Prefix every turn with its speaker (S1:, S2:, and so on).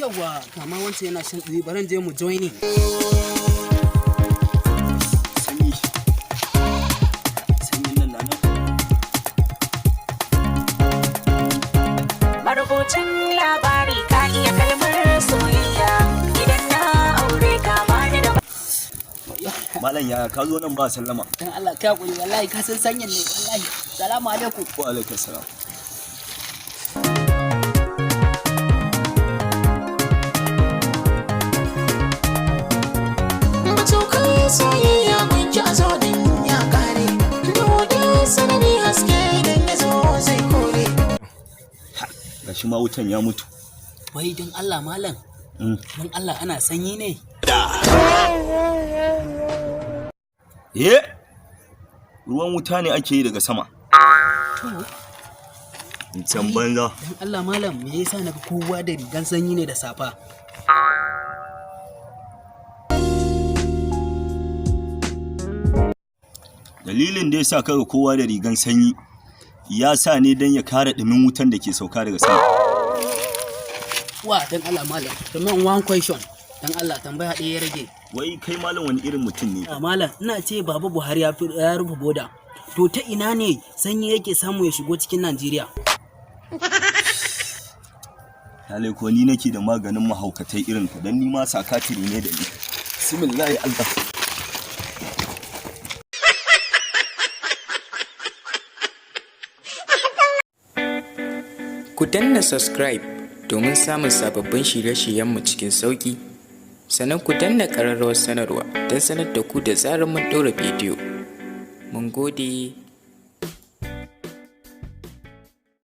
S1: Yawwa, kama wancan yana shan ɗumi, bari in je mu joining.
S2: Sanyi. Sanyin nan na nan.
S3: Marubucin labari, ka iya kalmar soyayya. Idan na aure ka, bani da
S2: Malam, yaya ka zo nan ba sallama?
S1: Dan Allah ka hakuri, wallahi ka san sanyin ne wallahi. Salamu alaikum.
S2: Wa alaikum salam.
S4: Matukan soyayya gunki a zo din ya kare. Duhu sanani, haske idan ya zo zai kore.
S2: Gashi ma wutan ya mutu.
S1: Wai dan Allah malam, dan Allah ana sanyi ne?
S2: Eh? Ruwan wuta ne ake yi daga sama. Can banza.
S1: Dan Allah malam, me yasa naga kowa da rigan sanyi ne da safa?
S2: Dalilin da ya sa kaga kowa da rigan sanyi, ya sa ne don ya kare ɗumin wutan da ke sauka daga sama.
S1: Wa, dan Allah malam, domin one question. Dan Allah tambaya ɗaya ya rage.
S2: Wai kai malam, wani irin mutum ne?
S1: Ah, malam, ina ce Baba Buhari ya rufe boda. To ta ina ne sanyi yake samu ya shigo cikin Najeriya?
S2: Lalai ko ni nake da maganin mahaukatai irin ka, dan ni ma sakatiri ne da ni. Bismillah Allah.
S5: Ku danna subscribe domin samun sababbin shirye-shiryenmu cikin sauƙi. Sannan ku danna ƙararrawar sanarwa don sanar da ku da zarar mun ɗora bidiyo. Mun gode.